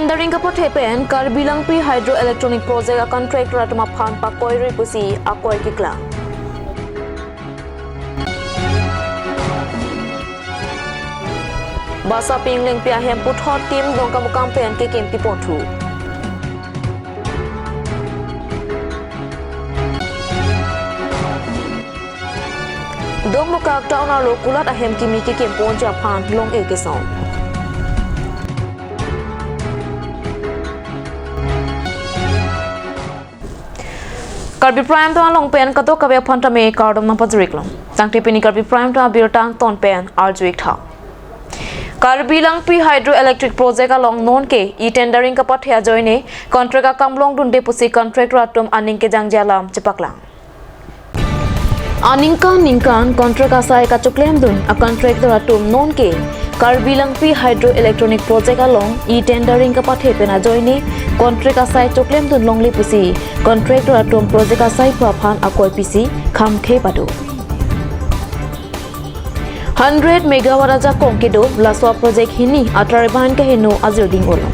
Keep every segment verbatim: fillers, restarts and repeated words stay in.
Tendering kapathe pen Karbi Langpi Hydroelectronic Project a-contractor atum aphan pakoiri pusi akoi keklang. Basa Pinglengpi ahem puthot team Dongkamukam pen kekim piponthu. Dongmukak town arlo kulat ahem kimi kekim ponji aphan long-e kesong. Karbi Prime Time along pen kadokave aphan tame kardom nangpajir-ik long. Tangte pini Karbi Prime Time abirta angton pen arju-ik tha. Karbi Langpi Hydroelectric Project along nonke e-tendering kapathe ajoine contract akam longdunde pusi contractor atum aning kejangje alam chepaklang. Aningkan ningkan contract asai kachoklemdun a-contractor atum nonke Karbi Langpi Hydroelectronic Project along e-tendering kapathe pen ajoine contract asai choklemdun longle pusi contractor atum project asai pu aphan akoi pisi khamthe pado. Hundred megawatt ajakong kedo laso a-project hini a-turbine kaheno ajirding olo.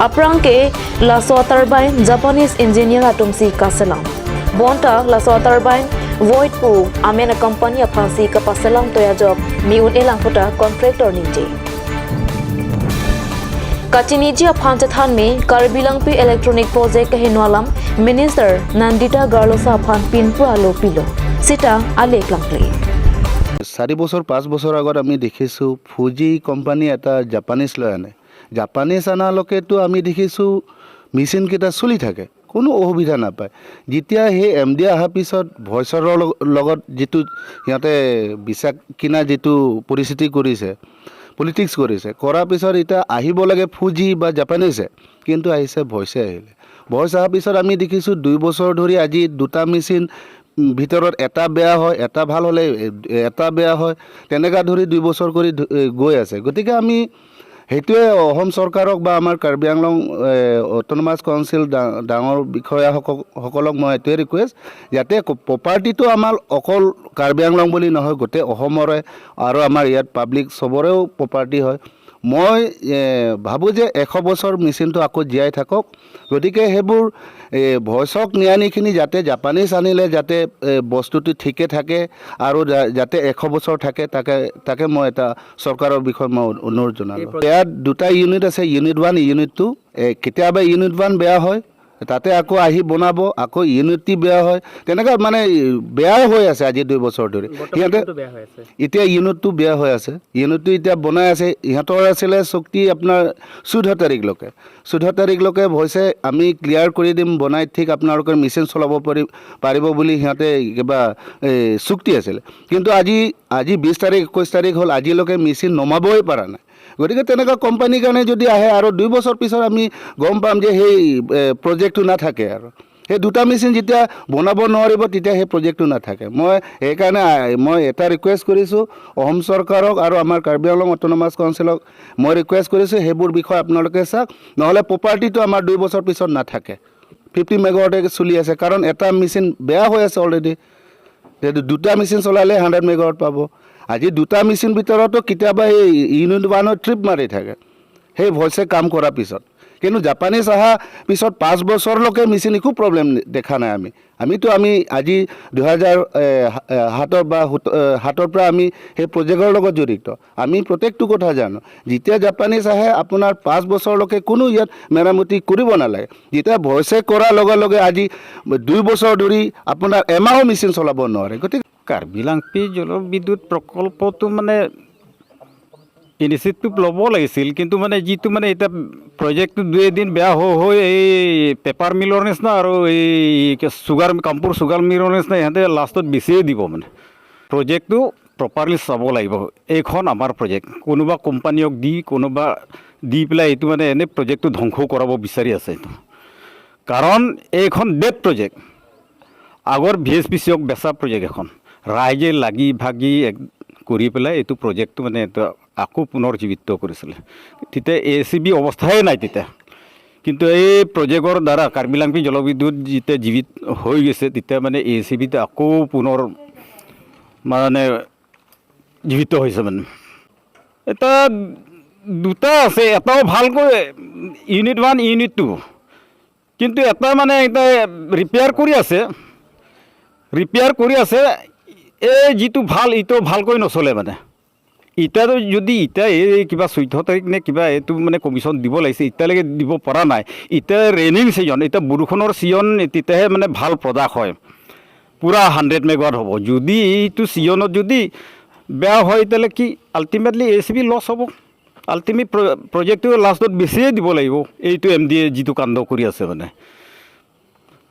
Aphrang ke laso a-turbine Japanese engineer atumsi kaselam. Bonta laso a-turbine Voith pu amen a-company aphansi kapaselam toya job me un-elang puta contractor ningje. Kachiniji aphan chethan me Karbi Langpi Electronic Project kaheno alam Minister Nandita Garlosa aphan pinpur alo pilo. Sita ale klangkle. চাৰি বছৰ পাঁচ বছৰ আগত আমি দেখিছোঁ Fuji company এটা জাপানীজ লৈ আনে। জাপানীজ অনালৈকেতো আমি দেখিছোঁ মেচিনকেইটা চলি থাকে, কোনো অসুবিধা নাপায়। যেতিয়া সেই এম ডি অহাৰ পিছত ভইচৰ লগ- লগত যিটো সিহঁতে বিশ্বাস কিনা যিটো পৰিস্থিতি কৰিছে, পলিটিক্স কৰিছে, কৰাৰ পিছত এতিয়া আহিব লাগে ফুজি বা জাপানীজে, কিন্তু আহিছে ভইচে আহিলে। ভইচ অহাৰ পিছত আমি দেখিছোঁ দুই বছৰ ধৰি আজি দুটা মেচিন, উম, ভিতৰত এটা বেয়া হয়, এটা ভাল হ'লে এ- এটা বেয়া হয়, তেনেকা ধৰি দুই বছৰ কৰি ধ- এ, গৈ আছে। গতিকে আমি সেইটোৱে অসম চৰকাৰক বা আমাৰ কাৰ্বি আংলং, এ, অট'নমাছ কাউন্সিল ডা- ডাঙৰ বিষয়াসকল- সকলক মই এইটোৱে ৰিকুৱেষ্ট, যাতে ক- প্ৰপাৰ্টিটো আমাৰ অকল কাৰ্বি আংলং বুলি নহয়, গোটেই অসমৰে আৰু আমাৰ ইয়াত পাব্লিক চবৰেও প্ৰপাৰ্টি হয়। মই, এ, ভাবোঁ যে এশ বছৰ মেচিনটো আকৌ জীয়াই থাকক। গতিকে সেইবোৰ, এ, ভইচক নিয়ানিখিনি যাতে জাপানীজ আনিলে যাতে, এ, বস্তুটো ঠিকে থাকে আৰু যা- যাতে এশ বছৰ থাকে, তাকে তাকে মই এটা চৰকাৰৰ বিষয়ে মই অনু- অনুৰোধ জনালোঁ। ইয়াত দুটা ইউনিট আছে, ইউনিট ওৱান, ইউনিট টু। এ, কেতিয়াবা ইউনিট ওৱান বেয়া হয়, তাতে আকৌ আহি বনাব, আকৌ ইউনিট টি বেয়া হয়, তেনেকুৱা মানে বেয়াই হৈ আছে আজি দুই বছৰ ধৰি। বৰ্তমান সিহঁতে কোনটো বেয়া হৈ আছে? এতিয়া ইউনিটটো বেয়া হৈ আছে, ইউনিটটো এতিয়া বনাই আছে। সিহঁতৰ আছিলে চুক্তি আপোনাৰ চৈধ্য তাৰিখলৈকে, চৈধ্য তাৰিখলৈকে হৈছে আমি ক্লিয়াৰ কৰি দিম, বনাই ঠিক আপোনালোকৰ মেচিন চলাব পাৰি- পাৰিব বুলি সিহঁতে কিবা এই চুক্তি আছিলে। কিন্তু আজি আজি বিছ তাৰিখ, একৈছ তাৰিখ হ'ল, আজিলৈকে মেচিন নমাবই পৰা নাই। গতিকে তেনেকুৱা কোম্পানীৰ কাৰণে যদি আহে আৰু দুই বছৰ পিছত আমি গম পাম যে সেই, এ, প্ৰজেক্টটো নাথাকে আৰু। সেই দুটা মেচিন যেতিয়া বনাব নোৱাৰিব, তেতিয়া সেই প্ৰজেক্টটো নাথাকে। মই সেইকাৰণে, আ, মই এটা ৰিকুৱেষ্ট কৰিছোঁ অসম চৰকাৰক আৰু আমাৰ কাৰ্বি আংলং অট'নমাছ কাউন্সিলক মই ৰিকুৱেষ্ট কৰিছোঁ, সেইবোৰ বিষয়ে আপোনালোকে চাওক, নহ'লে প্ৰপাৰ্টিটো আমাৰ দুই বছৰ পিছত নাথাকে। ফিফটি মেগাৱাটে চলি আছে, কাৰণ এটা মেচিন বেয়া হৈ আছে অলৰেডি। যদি দুটা মেচিন চলালে হাণ্ড্ৰেড মেগাৱাট পাব। আজি দুটা মেচিন ভিতৰতো কেতিয়াবা এই ইউনিট ওৱানৰ ট্ৰিপ মাৰি থাকে, সেই ভইচে কাম কৰাৰ পিছত। কিন্তু জাপানীজ অহা পিছত পাঁচ বছৰলৈকে মেচিন একো প্ৰব্লেম দেখা নাই আমি। আমিতো আমি আজি দুহেজাৰ, এ, হা- এ, সাতৰ বা সোত- এ, সাতৰ পৰা আমি সেই প্ৰজেক্টৰ লগত জড়িত। আমি প্ৰত্যেকটো কথা জানো। যেতিয়া জাপানীজ আহে, আপোনাৰ পাঁচ বছৰলৈকে কোনো ইয়াত মেৰামতি কৰিব নালাগে। যেতিয়া ভইচে কৰাৰ লগে লগে আজি দুই বছৰ ধৰি আপোনাৰ এমাহো মেচিন চলাব নোৱাৰে। গতিকে কাৰ্বি লাংপি জলবিদ্যুৎ প্ৰকল্পটো মানে ইনিচিয়েটিভ ল'ব লাগিছিল, কিন্তু মানে যিটো মানে এতিয়া প্ৰজেক্টটো দুই এদিন বেয়া হৈ হৈ এই পেপাৰ মিলৰ নিচিনা আৰু এই কি চুগাৰ, কামপুৰ চুগাৰ মিলৰ নিচিনা, ইহঁতে লাষ্টত বেচিয়ে দিব মানে। প্ৰজেক্টটো প্ৰপাৰলি চাব লাগিব। এইখন আমাৰ প্ৰজেক্ট, কোনোবা কোম্পানীক দি, কোনোবা দি পেলাই এইটো মানে এনে প্ৰজেক্টটো ধ্বংস কৰাব বিচাৰি আছে এইটো। কাৰণ এইখন ডেড প্ৰজেক্ট, আগৰ ভি এইচ পি চিক বেচা প্ৰজেক্ট এখন। ৰাইজে লাগি ভাগি এক কৰি পেলাই এইটো প্ৰজেক্টটো মানে এইটো আকৌ পুনৰ জীৱিত কৰিছিলে। তেতিয়া এ চি বি অৱস্থাই নাই তেতিয়া। কিন্তু এই প্ৰজেক্টৰ দ্বাৰা কাৰ্বি লাংপি জলবিদ্যুৎ যেতিয়া জীৱিত হৈ গৈছে, তেতিয়া মানে এ চি বিটো আকৌ পুনৰ মানে জীৱিত হৈছে মানে। এটা দুটা আছে, এটাও ভালকৈ ইউনিট ওৱান, ইউনিট টু, কিন্তু এটা মানে এটা ৰিপেয়াৰ কৰি আছে, ৰিপেয়াৰ কৰি আছে। এই যিটো ভাল, এইটো ভালকৈ নচলে মানে। এতিয়াতো যদি এতিয়া এই কিবা চৈধ্য তাৰিখ নে কিবা এইটো মানে কমিশ্যন দিব লাগিছে, এতিয়ালৈকে দিব পৰা নাই। এতিয়া ৰেইনিং ছিজন, এতিয়া বৰষুণৰ ছিজন, তেতিয়াহে মানে ভাল প্ৰডাক্ট হয়, পূৰা হাণ্ড্ৰেড মেগাৱাট হ'ব। যদি এইটো ছিজনত যদি বেয়া হয়, তেতিয়াহ'লে কি আল্টিমেটলি এ চি বি লছ হ'ব। আল্টিমেট প্ৰজেক্টটো লাষ্টত বেছিয়ে দিব লাগিব, এইটো এম ডিয়ে যিটো কাণ্ড কৰি আছে মানে।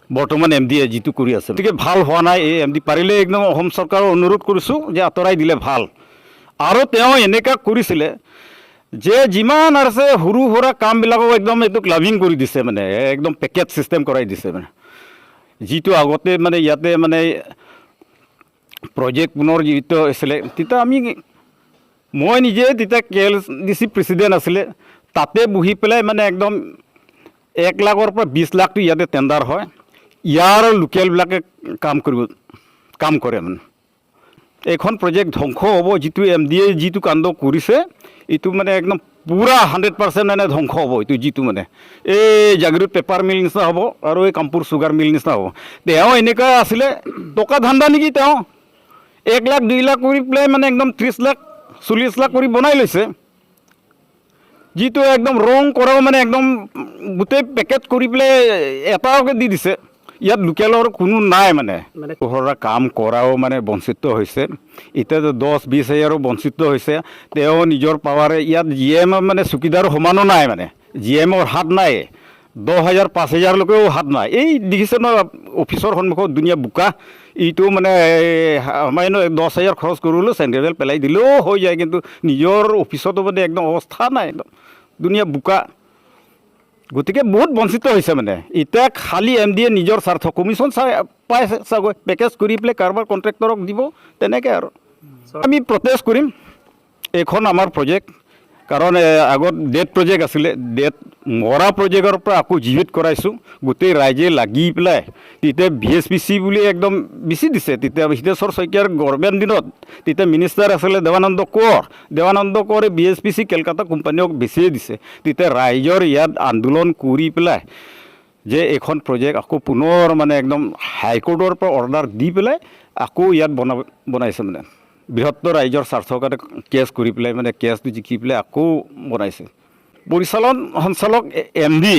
বৰ্তমান এম ডিয়ে যিটো কৰি আছে, গতিকে ভাল হোৱা নাই। এই এম ডি পাৰিলে একদম অসম চৰকাৰক অনুৰোধ কৰিছোঁ যে আঁতৰাই দিলে ভাল। আৰু তেওঁ এনেকা কৰিছিলে যে যিমান আছে সৰু সুৰা কামবিলাকক একদম এইটো ক্লাবিং কৰি দিছে মানে, একদম পেকেজ ছিষ্টেম কৰাই দিছে মানে। যিটো আগতে মানে ইয়াতে মানে প্ৰজেক্ট পুনৰ যিটো আছিলে, তেতিয়া আমি, মই নিজে তেতিয়া কে এল ডি চি প্ৰেচিডেণ্ট আছিলে, তাতে বহি পেলাই মানে একদম এক লাখৰ পৰা বিশ লাখটো ইয়াতে টেণ্ডাৰ হয়, ইয়াৰ লোকেলবিলাকে কাম কৰিব, কাম কৰে মানে। এইখন প্ৰজেক্ট ধ্বংস হ'ব, যিটো এম ডিয়ে যিটো কাণ্ড কৰিছে, এইটো মানে একদম পূৰা হাণ্ড্ৰেড পাৰ্চেণ্ট মানে ধ্বংস হ'ব। এইটো যিটো মানে এই জাগিৰোড পেপাৰ মিল নিচিনা হ'ব আৰু এই কামপুৰ চুগাৰ মিল নিচিনা হ'ব। তেওঁ এনেকুৱা আছিলে, টকা ধান্দা নেকি তেওঁ, এক লাখ দুই লাখ কৰি পেলাই মানে একদম ত্ৰিছ লাখ চল্লিছ লাখ কৰি বনাই লৈছে। যিটো একদম ৰং কৰাও মানে একদম গোটেই পেকেট কৰি পেলাই এটাকে দি দিছে। ইয়াত লোকেলৰ কোনো নাই মানে। মানে সৰু সুৰা কাম কৰাও মানে বঞ্চিত হৈছে। এতিয়া তো দহ বিশ হাজাৰো বঞ্চিত হৈছে। তেওঁ নিজৰ পাৱাৰে ইয়াত জি এম মানে চকীদাৰ সমানো নাই মানে। জি এমৰ হাত নাই। দহ হাজাৰ, পাঁচ হাজাৰলৈকেও হাত নাই। এই দেখিছে ন, অফিচৰ সন্মুখত ধুনীয়া বোকা। এইটো মানে, এই, আমাৰ এনে দহ হাজাৰ খৰচ কৰিলেও চেণ্ডেল পেলাই দিলেও হৈ যায়, কিন্তু নিজৰ অফিচতো মানে একদম অৱস্থা নাই, একদম ধুনীয়া বোকা। গতিকে বহুত বঞ্চিত হৈছে মানে। এতিয়া খালি এম ডিয়ে নিজৰ স্বাৰ্থ, কমিশ্যন চাই পাই চাগৈ, পেকেজ কৰি পেলাই কাৰোবাৰ কণ্ট্ৰেক্টৰক দিব, তেনেকৈ আৰু। আমি প্ৰটেষ্ট কৰিম। এইখন আমাৰ প্ৰজেক্ট, কাৰণ, এ, আগত ডেড প্ৰজেক্ট আছিলে, ডেড মৰা প্ৰজেক্টৰ পৰা আকৌ জীৱিত কৰাইছোঁ। গোটেই ৰাইজে লাগি পেলাই তেতিয়া ভি এছ পি চি বুলি একদম বেছি দিছে। তেতিয়া হিতেশ্বৰ শইকীয়াৰ গভৰ্ণমেণ্ট দিনত তেতিয়া মিনিষ্টাৰ আছিলে দেৱানন্দ কোঁৱৰ। দেৱানন্দ কোঁৱৰে V S P C Calcutta কোম্পানীক বেচিয়ে দিছে। তেতিয়া ৰাইজৰ ইয়াত আন্দোলন কৰি পেলাই যে এইখন প্ৰজেক্ট আকৌ পুনৰ মানে একদম হাইকোৰ্টৰ পৰা অৰ্ডাৰ দি পেলাই আকৌ ইয়াত বনা-, বনাইছে মানে। বৃহত্তৰ ৰাইজৰ স্বাৰ্থৰ কাৰণে কেছ কৰি পেলাই, মানে কেছটো জিকি পেলাই আকৌ বনাইছে। পৰিচালন সঞ্চালক এ-, এম ডি,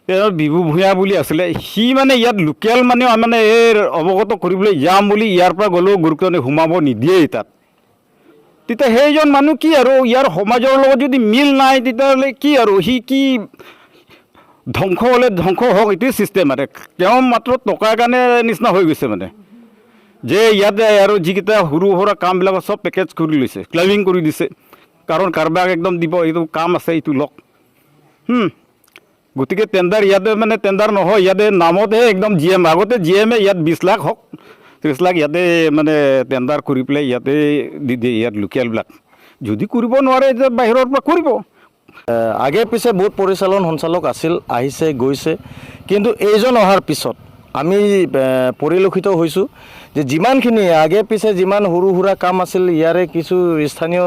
তেওঁ বিভু ভূঞা বুলি আছিলে। সি মানে ইয়াত লোকেল মানুহ মানে এই অৱগত কৰিবলৈ যাম বুলি ইয়াৰ পৰা গ'লেও গুৰুত্ব নি-, সোমাব নিদিয়েই তাত। তেতিয়া সেইজন মানুহ কি আৰু ইয়াৰ সমাজৰ লগত যদি মিল নাই, তেতিয়াহ'লে কি আৰু সি কি ধ্বংস হ'লে ধ্বংস হওক, এইটোৱে ছিষ্টেম মানে। তেওঁ মাত্ৰ টকাৰ কাৰণে নিচিনা হৈ গৈছে মানে, যে ইয়াতে আৰু যিকেইটা সৰু সুৰা কামবিলাকত চব পেকেজ কৰি লৈছে, ক্লাবিং কৰি দিছে। কাৰণ কাৰোবাক একদম দিব, এইটো কাম আছে, এইটো লওক। হুম। গতিকে টেণ্ডাৰ ইয়াতে মানে টেণ্ডাৰ নহয়, ইয়াতে নামতহে একদম জি এম। আগতে জি এমে ইয়াত বিশ লাখ হওক, ত্ৰিছ লাখ ইয়াতে মানে টেণ্ডাৰ কৰি পেলাই ইয়াতে দি দিয়ে, ইয়াত লোকেলবিলাক। যদি কৰিব নোৱাৰে, এতিয়া বাহিৰৰ পৰা কৰিব। এ, আগে পিছে বহুত পৰিচালন সঞ্চালক আছিল, আহিছে, গৈছে, কিন্তু এইজন অহাৰ পিছত আমি, এ, পৰিলক্ষিত হৈছোঁ যে যিমানখিনি আগে পিছে যিমান সৰু সুৰা কাম আছিল, ইয়াৰে কিছু স্থানীয়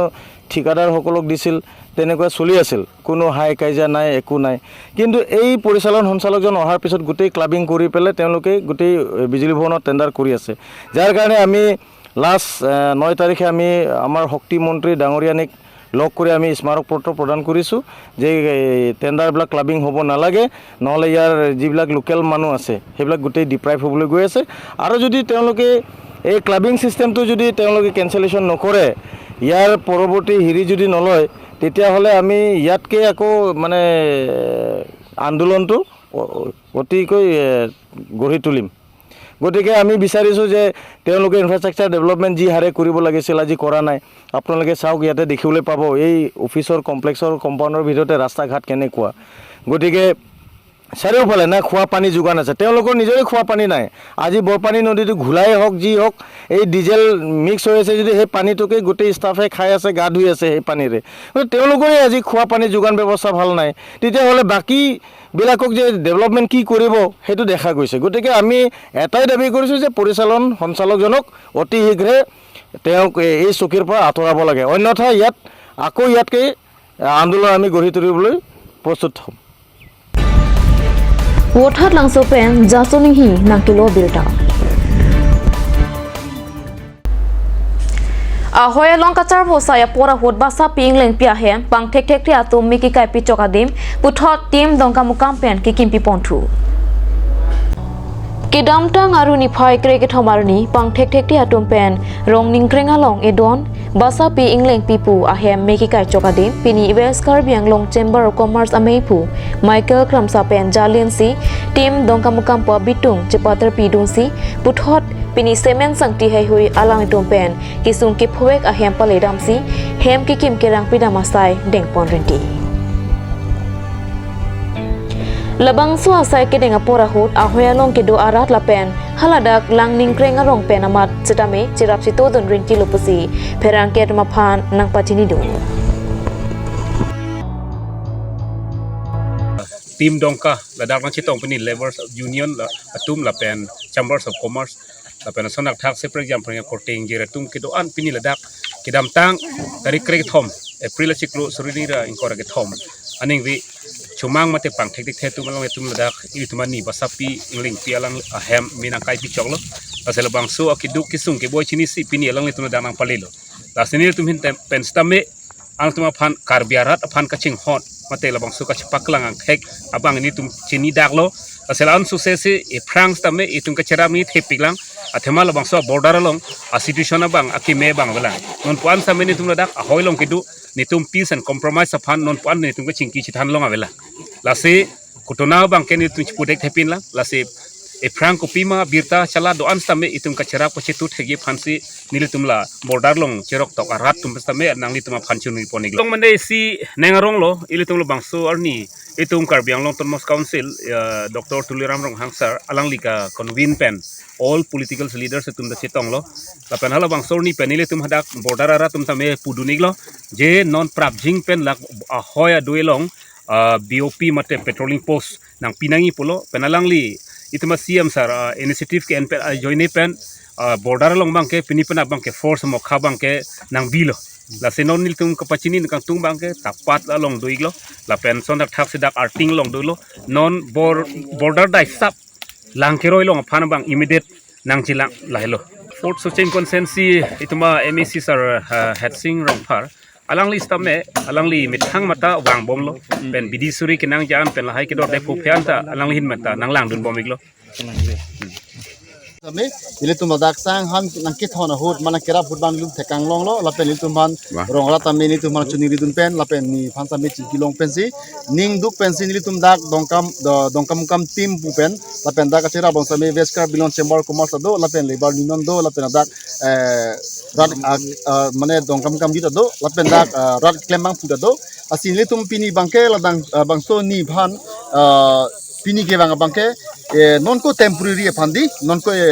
ঠিকাদাৰসকলক দিছিল, তেনেকুৱা চলি আছিল, কোনো হাই কাজিয়া নাই, একো নাই। কিন্তু এই পৰিচালন সঞ্চালকজন অহাৰ পিছত গোটেই ক্লাবিং কৰি পেলাই তেওঁলোকে গোটেই, এ, বিজুলী ভৱনত টেণ্ডাৰ কৰি আছে, যাৰ কাৰণে আমি লাষ্ট, এ, ন তাৰিখে আমি আমাৰ শক্তি মন্ত্ৰী ডাঙৰীয়ানীক লগ কৰি আমি স্মাৰক পত্ৰ প্ৰদান কৰিছোঁ যে এই টেণ্ডাৰবিলাক ক্লাবিং হ'ব নালাগে, নহ'লে ইয়াৰ যিবিলাক লোকেল মানুহ আছে সেইবিলাক গোটেই ডিপ্ৰাইভ হ'বলৈ গৈ আছে। আৰু যদি তেওঁলোকে এই ক্লাবিং ছিষ্টেমটো যদি তেওঁলোকে কেঞ্চেলেশ্যন নকৰে, ইয়াৰ পৰৱৰ্তী হেৰি যদি নলয়, তেতিয়াহ'লে আমি ইয়াতকৈ আকৌ মানে আন্দোলনটো অ-, অতিকৈ, এ, গঢ়ি তুলিম। গতিকে আমি বিচাৰিছোঁ যে তেওঁলোকে ইনফ্ৰাষ্ট্ৰাকচাৰ ডেভেলপমেণ্ট যি হাৰে কৰিব লাগিছিল, আজি কৰা নাই। আপোনালোকে চাওক, ইয়াতে দেখিবলৈ পাব, এই অফিচৰ কমপ্লেক্সৰ কম্পাউণ্ডৰ ভিতৰতে ৰাস্তা ঘাট কেনেকুৱা। গতিকে চাৰিওফালে না খোৱা পানী যোগান আছে, তেওঁলোকৰ নিজৰে খোৱা পানী নাই। আজি বৰপানী নদীটো ঘোলাই হওক, যি হওক, এই ডিজেল মিক্স হৈ আছে যদি সেই পানীটোকে গোটেই ষ্টাফে খাই আছে, গা ধুই আছে সেই পানীৰে। গতিকে তেওঁলোকৰে আজি খোৱা পানী যোগান ব্যৱস্থা ভাল নাই। তেতিয়াহ'লে বাকীবিলাকক যে ডেভেলপমেণ্ট কি কৰিব, সেইটো দেখা গৈছে। গতিকে আমি এটাই দাবী কৰিছোঁ যে পৰিচালন সঞ্চালকজনক অতি শীঘ্ৰে তেওঁক এই চকীৰ পৰা আঁতৰাব লাগে, অন্যথা ইয়াত আকৌ ইয়াতকৈ আন্দোলন আমি গঢ়ি তুলিবলৈ প্ৰস্তুত হ'ম। Vothatlangso pen Jason Enghi nangkelo birta. Ahoi along kacharvo asai apor ahut Basapi Englengpi ahem pangthekthekte atum me kekai pichok adim puthot Team Dongkamukam pen kekimpi ponthu. Kedamtang arni phai krekethom arni pangthekthekte atum pen Rong Ningkreng along edon Basapi Englengpi pu ahem me kekai chok adim pini West Karbi Anglong Chamber of Commerce amei pu Michael Kramsa pen jalinsi Team Dongkamukam pu abitung chepaterpi dunsi puthot pini Semen Sangti heihui alanglitum pen kesung kephovek ahem paledamsi hem kekim kerang pidam asai dengpon rinti. Labangso asai kedeng apor ahut ahoi along kedo arat lapen haladak Lang Ningkreng arong pen amat setame cherap sitodun rinti lo pusi pherangke atum aphan nangpachinidun. Team Dongka ladak nangchetong pini Labour Union la atum lapen Chambers of Commerce lapen ason athak separate jam pring korte ingjir atum kedo-an pini ladak kedamtang tarik krekethom April achiklo suri ni ra ingkoi ra kethom aningve chomang mate pangthekthekte atum along atum ladak ilitum arni Basapi Englengpi alang ahem me nangkai pichoklo. Lasi labangso akeduk kesung keboi chinisi pini alanglitum ladak nangpalelo. Lasi nelitum ahin tem pen setame alangtum aphan Karbi arat aphan kachinghon mate labangso kachepaklang angthek abang nelitum chinidaklo. Lasi la-an success si ephrang setame itum kacherap ni thepiklang. Athema labangso border along a situation abang akeme abang avelang. Non pu-an setame nelitum ladak ahoi along kedo nelitum peace and compromise aphan non pu-an nelitum kachingki chethan along avelang. Lasi kutona abang ke nelitum chepudek thepinlang. Lasi ephrang kopima birta chala do-an setame itum kacherap kachetu thekji aphansi nelitum la border along cheroktok arat atum setame nanglitum aphan chunri pon-iklo. Long mane isi neng arong lo, ilitum labangso arni itum Karbi Anglong Autonomous Council, ya, Doctor Tuliram Ronghang sir alangli ka convene pen all political leaders atum ta chetonglo. Lapen halabangso arni pen ilitum hadak border arat atum setame pudun-iklo. Je non prapjin pen lak ahoi adui along ah, B O P mate patrolling post nangpi nangji pulo, pen alangli itum a-C M sir, ah, initiative ke-en pen ajoine pen, ah, border along abang ke pini pen abang ke force mokha abang ke nangbilo. Lasi non nelitum kapachini nangkangtung abang ke tapat along do-iklo, lapen ason athak si dak Arting along dolo, non bor-, border dai sap Lang keroi along aphan abang immediate nangchelang lahelo. Fourth Socheng constituency itum a-M A C sir, ah, Hetsing Rongphar. Alangli setame, alangli methang mata vangbomlo. Pen bidi suri kenangji-an pen lahai kedo depho phian ta alangli ahin mata nanglangdunbom-iklo. Setame, ilitum ladak sang han nangkethon ahut, mane kerap ahut abang ilitum theklong longlo, lapen ilitum aphan Wah. Rong arat setame ilitum aphan chuningridun pen, lapen neliphan setame chingkilong pensi, ningduk pensi nelitum dak Dongkam, do-, Dongkamukam team pu pen, lapen dak kacherap abang setame West Karbi Anglong Chamber of Commerce do, lapen Labour Union do, lapen dak, eh, rat, ah, ah, mane Dongkamukam youth do, lapen dak, ah, rat klembang pu do. Lasi nelitum pini abang ke ladak, ah, bangso neliphan, ah, pini kevang abang ke, eh, non ko temporary aphan dei, non ko, eh,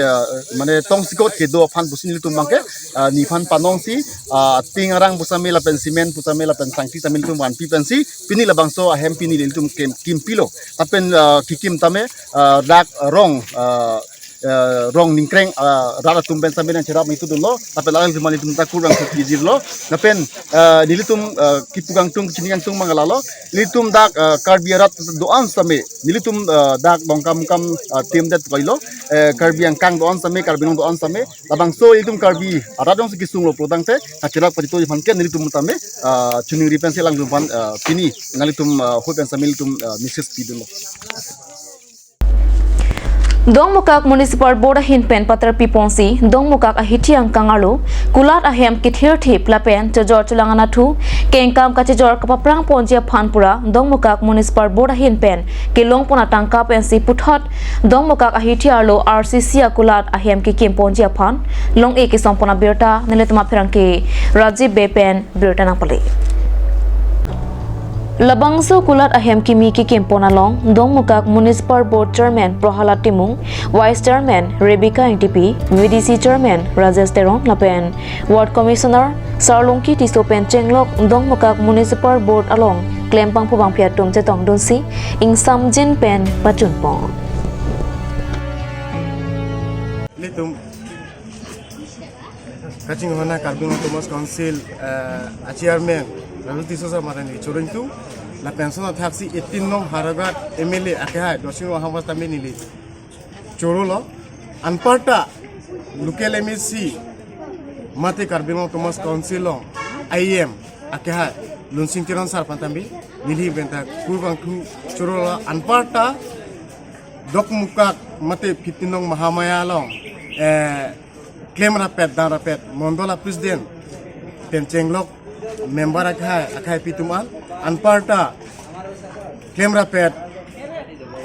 mane tongsekot kedo aphan pusi nelitum abang ke, ah, neliphan panongsi, ah, ting arang pu setame lapen cement pu setame lapen sangti setame nelitum vanpi pensi, pini labangso ahem pini nelitum kim, kimpilo. Lapen, ah, kekim setame, ah, dak Rong, ah, ah, Rong Ningkreng, ah, rat atum pen setame nangcherap nangtudunlo. Lapen alangtum nelitum ta kurang kejirlo. Lapen, ah, nelitum, ah, kipu kangtung, kachini kangtung abang ke lalo. Nelitum dak, ah, Karbi arat do-an setame. Nelitum, ah, dak Dongkamukam, ah, team det koilo. Eh, Karbi angkang do-an setame, Karbi Anglong do-an setame. Labangso ilitum Karbi arat jongsi kesunglo pulotangte, kacherap kachetongji aphan ke nelitum setame, ah, chuningri pensi alangtum aphan, ah, pini nanglitum, ah, ahut pen setame nelitum, ah, message pidunlo. Dongmukak Municipal Board ahin pen paterpi ponsi, Dongmukak ahithi angkang arlo, kulat ahem kethirthip lapen chojor cholang anatthu, kengkam kachejor kapaprang ponji aphan pura, Dongmukak Municipal Board ahin pen kelong pon atangka pensi puthot, Dongmukak ahithi arlo R C C akulat ahem kekim ponji aphan, long-e kesong pon abirta, nelitum apherangke Rajiv Bey pen birta nangpale. Labangso kulat ahem kimi kekim pon along, Dongmukak Municipal Board Chairman Prohalad Timung, Vice Chairman Rebecca Engtipi, V D C Chairman Rajesh Teron, lapen Ward Commissioner Sarlongki Tisso pen chenglok Dongmukak Municipal Board along klempang pu bangpi atum chetongdunsi, ingsamjin pen pachun pon. Nelitum Kachinghon a Karbi Anglong Autonomous Council, eh, a chairman Rajul Tisso sir mate neli choro ingtung. Lapen lason athaksi eighteen nong Howraghat M L A akehai Dorsing Ronghang aphan tame neli chorolo. Anparta local M A C mate Karbi Anglong Autonomous Council along I E M akehai Lunsing Teron sir aphan tame neli penta kurvangthu chorolo. Anparta Dokmoka mate fifteen nong Mahamaya along, eh, klem rapet dam rapet mondol a president pen chenglok member akehai, akehaipi atum an, anparta klem rapet,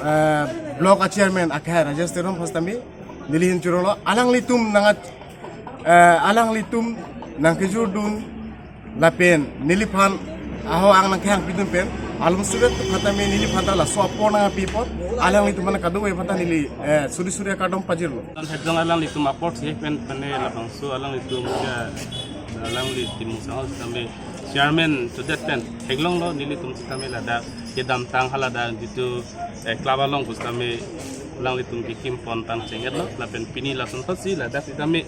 eh, block a chairman akehai Rajesh Teron aphan tame neli hin chorolo. Alanglitum nang, eh, alanglitum nangkejordun lapen neliphan aho-ang nangkehangpidun pen along surat aphan tame neliphan ta laso apor nangpi apot alanglitum aphan kadokave aphan ta neli, eh, suri suri akardom pajirlo. Lason theklong alanglitum apor si pen pen labangso alanglitum ke alanglitum sangho sitame chairman to that pen theklonglo, nelitum sitame ladak kedamtang haladak jitu, eh, club along pu sitame alanglitum kekim pon tang cheng-etlo lapen pini lason apotsi ladak sitame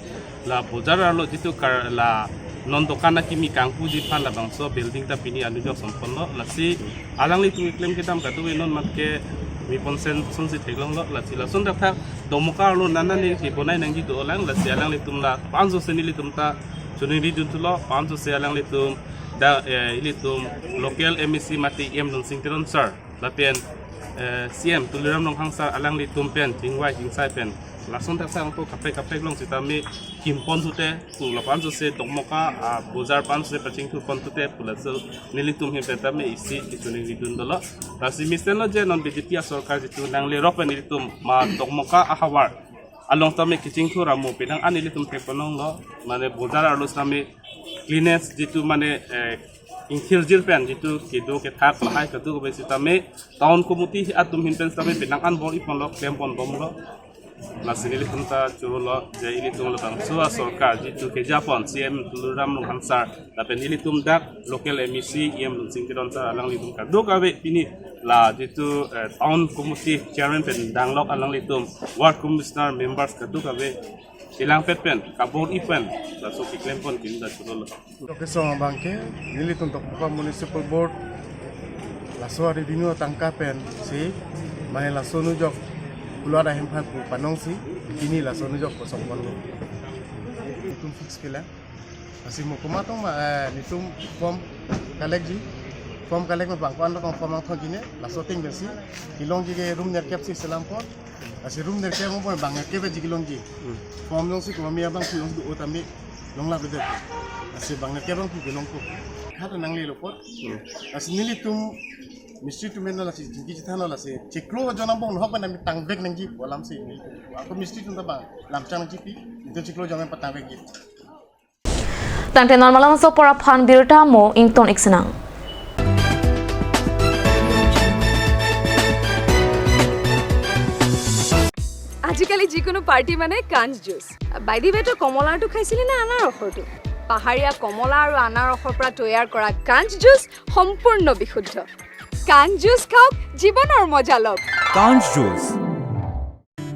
la bojar arlo jitu kar la non dokan akimi kangpuji aphan labangso building ta pini anujok somponlo. Lasi alanglitum keklem kedam kadokave non mat ke mi ponsen sonsi theklonglo. Lasi lason thakthak Dokmoka arlo nana ni kebonai nangji dolang. Lasi alanglitum la panso se nelitum ta choningridunthulo, panso se alanglitum dak, eh, ilitum local M A C mate E M Lunsing Teron sir lapen, eh, C E M Tuliram Ronghang sir alanglitum pen chingvai chingsai pen lason thakthak angko kaprek kaprek along sitame kim ponthute pu lapanso se Dokmoka, ah, bojar panso se pachingthur ponthute pu laso nelitum hin pen tame isi kechoningridun dolo. Lasi mesenlo je non B J P a sorkar jitu nanglerok pen nelitum ma Dokmoka ahavar along tame kechingthur amo penang an nelitum theklonglo, mane bojar arlo sitame cleanliness jitu mane, eh, ingthirjir pen jitu kedo kethak lahai kadokave sitame town committee atum hin pen sitame penang an bor-iponlo, klem ponbomlo. Lasi nelitum ta chorolo je ilitum labangso a sorkar jitu kejapon C E M Tuliram Ronghang sir lapen ilitum dak local M A C E M Lunsing Teron sir alanglitum kadokave pini la jitu, eh, town committee chairman pen danglok alanglitum ward commissioner members kadokave chelangpet pen kabor-i pen laso keklem pon kini ta chorolo. Kesung abang ke nelitum Dokmoka Municipal Board laso revenue atangka pensi mane laso anujok pulo ahem aphan pu panongsi pini laso anujok kosong ponlo. Nelitum fix kelang. Lasi mo komat tong ma, eh, nelitum form collect ji. Form collect ma bang ko-an tong form angthon ji ne laso atheng pensi kelongji ke room nerkep si selam pon. Lasi room nerkep mo bang nerkep ji kelongji. Hmm. Form alongsi komat abang pu along do tame longlap de. Lasi bang nerkep abang pu kelong ko. Hat nanglelo apot. Hmm. Lasi nelitum mistri atum pen lasi chingki chithanlo lasi chiklo jon angbong nohok pen nami tangvek nangji pu alamsi nelitum. Ako mistri atum ta bang lamchang nangji pi, nelitum chiklo jon pen patangvekji. Tangte non malomso apor aphan birta mo ington iksinang. আজিকালি যিকোনো পাৰ্টি মানে কাঞ্চ জুচ। বাইদি বে, তই কমলাৰটো খাইছিলি নে আনাৰসৰটো? পাহাৰীয়া কমলা আৰু আনাৰসৰ পৰা তৈয়াৰ কৰা কাঞ্চ জুচ সম্পূৰ্ণ বিশুদ্ধ। কাঞ্চ জুচ খাওক, জীৱনৰ মজা লওক। কাঞ্চ জুচ।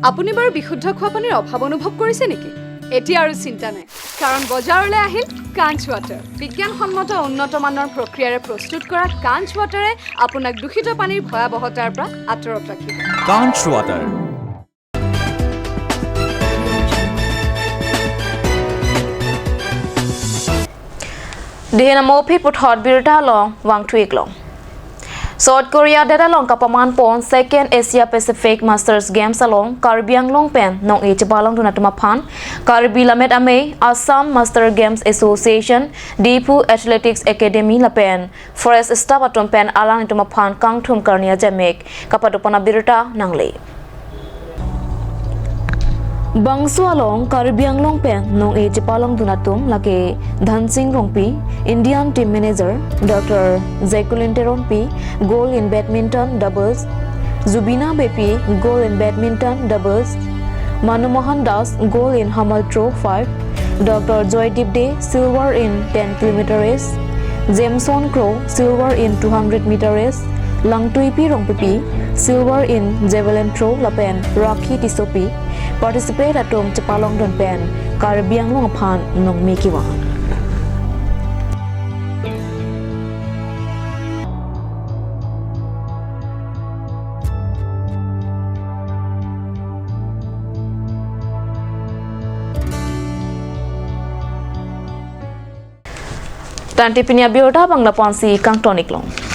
আপুনি বাৰু বিশুদ্ধ খোৱা পানীৰ অভাৱ অনুভৱ কৰিছে নেকি? এতিয়া আৰু চিন্তা নাই, কাৰণ বজাৰলৈ আহিল কাঞ্চ ৱাটাৰ। বিজ্ঞানসন্মত উন্নত মানৰ প্ৰক্ৰিয়াৰে প্ৰস্তুত কৰা কাঞ্চ ৱাটাৰে আপোনাক দূষিত পানীৰ ভয়াৱহতাৰ পৰা আঁতৰত ৰাখিব। কাঞ্চ water. Dihena mopi puthot birta along vangthu-iklong. South Korea det along kapaman pon Second Asia Pacific Masters Games along Karbi Anglong pen nong-e chepalongdun atum aphan Karbi Lammet Amei, Assam Master Games Association, Diphu Athletics Academy lapen forest staff atum pen alanglitum aphan kangthum karni ajemek kapadopon abirta nangle. Bangso along Karbi Anglong pen nong-e chepalongdun atum lake Dhansing Rongpi, Indian Team Manager, Doctor Jaikulin Teronpi, Gold in Badminton Doubles, Zubina Beypi, Gold in Badminton Doubles, Manu Mohan Das, Gold in Hammer Throw five, Doctor Joydeep Dey, Silver in ten kilometer Race, Jameson Kro, Silver in two hundred meter Race, Langtuipi Rongpipi, Silver in javelin throw lapen Rakhi Tissopi participant atum chepalongdun pen Karbi Anglong aphan nongme kevang. Tangte pini abirta bang lapu-ansi kangton-iklong.